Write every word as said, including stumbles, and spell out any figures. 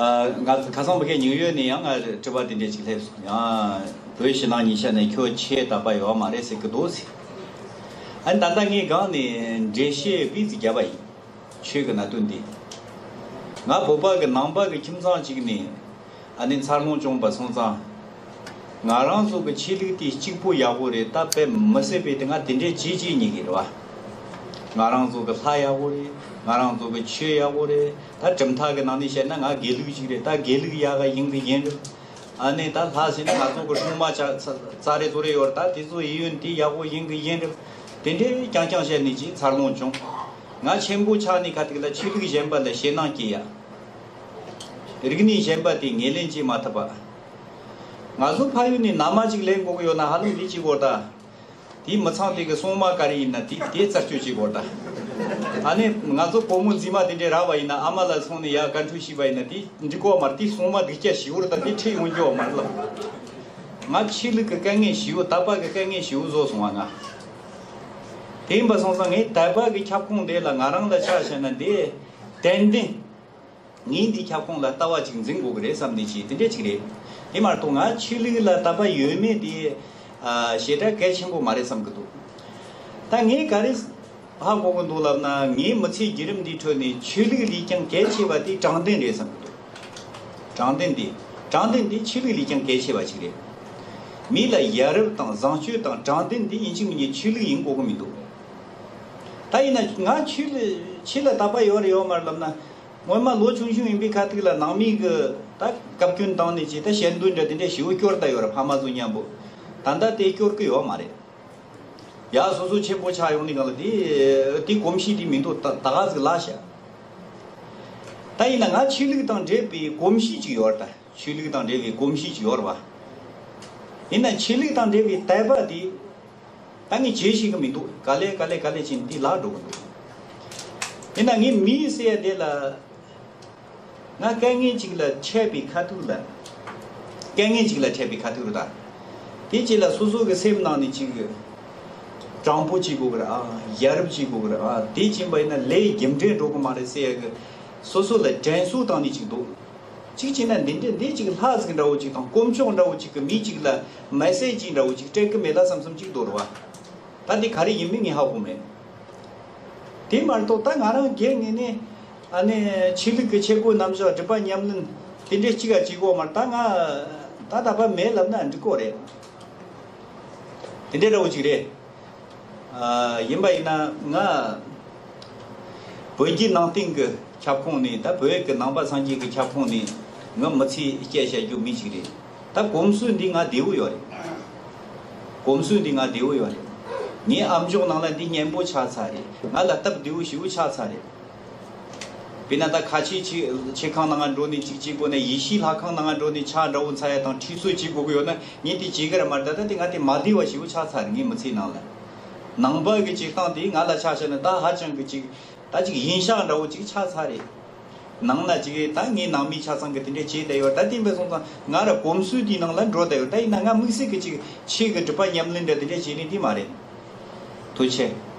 ང་ཁ་སང་ཕ་གིར་ཉིའུ་ཡོག་ནས་ཡང་ང་དྲི་བ་དེ་འདྲ་ཅིག་སླེབས་སོང་། ཡང་བོད་ཕྱི་ནང་གཉིས་ཆ་ནས་ཁྱོད་ཆོས་དད་པ་ཡོད་མ་རེད་ཟེར་གི་འདུག་ཟེར། ཨ་ནི་ད་ལྟ་ངས་སྒང་ནས་འགྲེལ་བཤད་སྤུས་ཙམ་བརྒྱབ་པ་ཡིན། ཆོས་ཀྱི་གནད་དོན་འདི། ང་བོད་པ་གི་ནང་པ་གི་ཁྱིམ་ཚང་གཅིག་ནས་ཨ་ནི་འཚར་ལོངས་བྱུང་བ་སོང་ཙང་། ང་རང་ཚོ་གི་ཆོས་ལུགས་དེ་གཅིག་པོ་ཡག་པོ་རེད། ད་དཔེ་མི་སྲིད་པའི་དེ་ང་དེ་འདྲའི་བྱེད་ཀྱི་ཉིད་ཀྱི་རེད་བ། ང་རང་ཚོ་གི་ལྷ་ཡག་པོ་རེད། ང་རང་ཚོ་གི་ཆོས་ཡག་པོ་རེད། ད་གྲུབ་མཐའ་གི་ནང་ནས་བཤད་ན་ང་དགེ་ལུགས་ཅིག་རེད། ད་དགེ་ལུགས་ཡག་ག་ཡིན་གི་ཡིན་རེད། ཨ་ནི་ད་ལྷ་ཟེར་ན་ང་ཚོ་གི་སྲུང་མ་ཆ་ཚ་རེ་ཚོ་རེ་ཡོད་རེད། ད་དེ་ཚོ་ཡིད་ཡོན་དེ་ཡག་པོ་ཡིན་གི་ཡིན་རེད། དེ་འདྲའི་རྐྱང་རྐྱང་བཤད་ནས་ཅིག་འཚར་ལོངས་བྱུང་། ང་ཆེན་པོ་ཆགས་ནས་ཁ་ཐུག་ལ་ཆོས་ལུགས་གཞན་པ་ལ་ཞེད་སྣང་སྐྱེ་ཡ། རིག་གནས་གཞན་པ་དེ་ངོས་ལེན་བྱེད་མ་ཐུབ་པ། ང་ཚོ་ཕ་ཡུལ་ནས་མནའ་མ་ཅིག་ལེན་དགོས་ཀྱི་ཡོད་ན་ཧ་ལམ་འདི་བྱེད་དགོས་ད། དེའི་མི་ཚང་དེ་གི་སྲུང་མ་ག་རེ་ཡིན་ན་དེ་དེ་རྩད་གཅོད་བྱེད་དགོས་ད། ཨ་ནི་ང་ཚོ་བུ་མོ་མཛེས་མ་དེ་འདྲའི་རག་པ་ཡིན་ན་ཨ་མ་ལ་སོང་ནས་ཡ་བཀའ་འཁྲོལ་ཞུས་པ་ཡིན་ན་དེ་འགྲིག་གོ་མ་རེད། དེ་སྲུང་མ་སྡུག་ཅག་ཞེ་པོ་རེད། ད་དེ་ཁྲིད་ཡོང་རྒྱུ་མ་རེད་ལབ། ང་ཆོས་ལུགས་ཀྱི་དཀའ་ངལ་ཞེ་པོ་དད་པ་གི་དཀའ་ངལ་ཞེ་པོ་བཟོ་སོང་བ་ང་། དེ་ཡིན་པ་སོང་ཙང་ངས་དད་པ་གི་ཁྱབ་ཁོངས་དེ་ལ་ང་རང་ལ་ཆ་བཞག་ན་དེ་ཏན་ཏན། ངས་འདི་ཁྱབ་ཁོངས་ལ་ལྟ་བ་ཅིག་འཛིན་དགོས་ཀྱི་རེད་བསམ་ནས་བྱས་དེ་འདྲ་ཅིག་རེད། དེ་མ་གཏོགས་ང་ཆོས་ལུགས་ལ་དད་པ་ཡོད་མེད་དེ་ཞེ་དྲག་གལ་ཆེན་པོ་མ་རེད་བསམ་གྱི་འདུག། ད་ངས་ག་རེ་ཧ་གོ་གི་འདུག་ལབ་ན། ངའི་མི་ཚེའི་བརྒྱུད་རིམ་འདིའི་ཁྲོད་ནས་ཆོས་ལུགས་ལས་ཀྱང་གལ་ཆེ་བ་དེ་དྲང་བདེན་རེད་བསམ་གྱི་འདུག། དྲང་བདེན་དེ། དྲང་བདེན་དེ་ཆོས་ལུགས་ལས་ཀྱང་གལ་ཆེ་བ་ཅིག་རེད། མི་ལ་ཡ་རབས་དང་བཟང་སྤྱོད་དང་དྲང་བདེན་དེ་ཡིན་གཅིག་མིན་གཉིས་ཆོས་ལུགས་ཡིན་དགོས་ཀྱི་མི་འདུག། ད་ཡིན་ན་ང་ཆོས་ལ་ཆོས་ལ་དད་པ་ཡོད་རེད་ཡོད་མ་རེད་ལབ་ན། སྔོན་མ་ལོ་ཆུང་ཆུང་ཡིན་པའི་ཁ་ཐུག་ལ་ནང་མི་གི་ད་བཀའ་བཀྱོན་བཏང་ནས་ཅིག་ད་ཞལ་འདོན་འདྲ་དེ་འདྲ་ཞེ་པོ་སྐྱོར་ད་ཡོད་རེད། ཕ་མ་ཚོ་མཉམ་པོ། ད་ལྟ་དེ་སྐྱོར་གི་ཡོད་མ་རེད། ཡ་སོ་སོ་ཆེན་པོ་ཆགས་ཡོང་ནི་གང་ལ་དེ་དེ་གོམས་གཤིས་དེ་མི་འདུག། ད་ད་ག་ཟིག་ལ་ཤ། ད་ཡིན་ན་ང་ཆོས་ལུགས་དང་འབྲེལ་བའི་གོམས་གཤིས་ཅིག་ཡོད་རེད། ད་ཆོས་ལུགས་དང་འབྲེལ་བའི་གོམས་གཤིས་ཅིག་ཡོད་རེད་བ། ཡིན་ན་ཆོས་ལུགས་དང་འབྲེལ་བའི་དད་པ་དེ། ད་ངས་བྱེད་ཤེས་ཀྱི་མི་འདུག། ག་ལེ་ག་ལེ་ག་ལེ་བྱས་ནས་དེ་ལག་འགྲོ་གི་འདུག། ཡིན་ན་ངས་མི་ཟེར་ཡ་དེ་ལ། ང་དཀའ་ངལ་ཅིག་ལ་འཕྲད་པའི་ཁ་ཐུག་ལ། དཀའ་ངལ་ཅིག་ལ་འཕྲད་པའི་ཁ་ཐུག་རུ་ད། དེ་ཅིག་ལ་སོ་སོ་གི་སེམས་ནང་ནས་ཅིག་དྲང་པོ་བྱེད་དགོས་གི་རེད་ཨ། ཡ་རབས་བྱེད་དགོས་གི་རེད་ཨ། དེ་ཕྱིན་པ་ཡིན་ན་ལས་རྒྱུ་འབྲས་འགྲོ་གི་མ་རེད་ཟེར་ཡ་གི། སོ་སོ་ལ་དྲན་གསོ་བཏང་ནས་ཅིག་འདུག། གཅིག་བྱས་ན་འདི་འདྲ་འདི་གཅིག་ལྷ་ཟིག་འདྲ་བོ་གཅིག་དང་དཀོན་མཆོག་འདྲ་བོ་གཅིག་གི་མི་གཅིག་ལ་མེ་སེ་ཇི་འདྲ་བོ་གཅིག་སྤྲད་གི་མེད་ལ་བསམ་བསམ་གཅིག་འདུག་རེད་བ། ད་འདི་ག་རེ་ཡིན་མིན་ངས་ཧ་གོ་མེད། དེ་མ་གཏོགས་ད་ང་རང་སྒེར་ངོས་ནས་ཨ་ནི་ཆོས་ལུགས་ཀྱི་ཆས་གོས་རྣམ་གཞག་སྒྲུབ་པ་ཉམས་ལེན་དེ་འདྲ་གཅིག་ག་གཅིག་གོ་མར་ད་ང་ད་ད་པ་མེད་ལབ་ན་འགྲིག་གོ་རེད། དེ་འདྲ་འདྲ་བོ་གཅིག་རེད། ཨ། ཡིན་པ་ཡིན་ན་ང་བོད་བརྒྱུད་ནང་བསྟན་གྱི་ཁྱབ་ཁོངས་ནས། ད་བོད་ཀྱི་ནང་པ་སངས་རྒྱས་ཀྱི་ཁྱབ་ཁོངས་ནས་ངའི་མི་ཚེ་སྐྱེལ་བྱ་རྒྱུ་མི་ཞིག་རེད། ད་གོམས་སྲོལ་འདི་ང་བདེ་བོ་ཡོད་རེད། གོམས་སྲོལ་འདི་ང་བདེ་བོ་ཡོད་རེད། ངའི་ཨ་མཆོག་ནང་ལ་འདི་སྙན་པོ་ཆགས་ཚར་རེད། ང་ལ་སྟབས་བདེ་བོ་ཞེ་པོ་ཆགས་ཚར་རེད། དཔེར་ན་ད་ཁ་ཆེ་ཆེ་ཆེ་ཁང་ནང་ང་འགྲོ་ནས་ཅིག་བྱེད་དགོས་ན། ཡེ་ཤུའི་ལྷ་ཁང་ནང་ང་འགྲོ་ནས་ཕྱག་འདྲ་བོ་འཚལ་ཡ་དང་ཁྲུས་གསོལ་བྱེད་དགོས་ཀྱི་ཡོད་ན་ངས་དེ་བྱེད་གི་རེད་མ་རེད། ད་ལྟ་དེ་ང་དེ་མ་བདེ་བ་ཞེ་པོ་ཆགས་ཚར་རེད། ངའི་མི་ཚེའི་ནང་ལ་ནང་པ་གི་བྱེད་སྟངས་དེ་ང་ལ་ཆ་བཞག་ན་ད་ཧ་ཅང་གི་ཅིག་ད་ཅིག་ཡིན་ཤག་འདྲ་བོ་ཅིག་ཆགས་ཚར་རེད། ནང་ན་ཅིག་ད་ངའི་ནང་མི་ཆ་ཚང་གི་དེ་འདྲས་བྱེད་བསྡད་ཡོད། ད་དེ་འབད་སོང་ཙང་ང་ར་གོམས་སྲོལ་དེའི་ནང་ལ་འགྲོ་བསྡད་ཡོད། ད་ཡིན་ན་ང་དམིགས་བསལ་གི་ཅིག་ཆོས་གི་སྒྲུབ་པ་ཉམས་ལེན་འདྲ་དེ་འདྲས་བྱེད་ནི་དེ་མ་རེད། ཐུགས་རྗེ་ཆེ།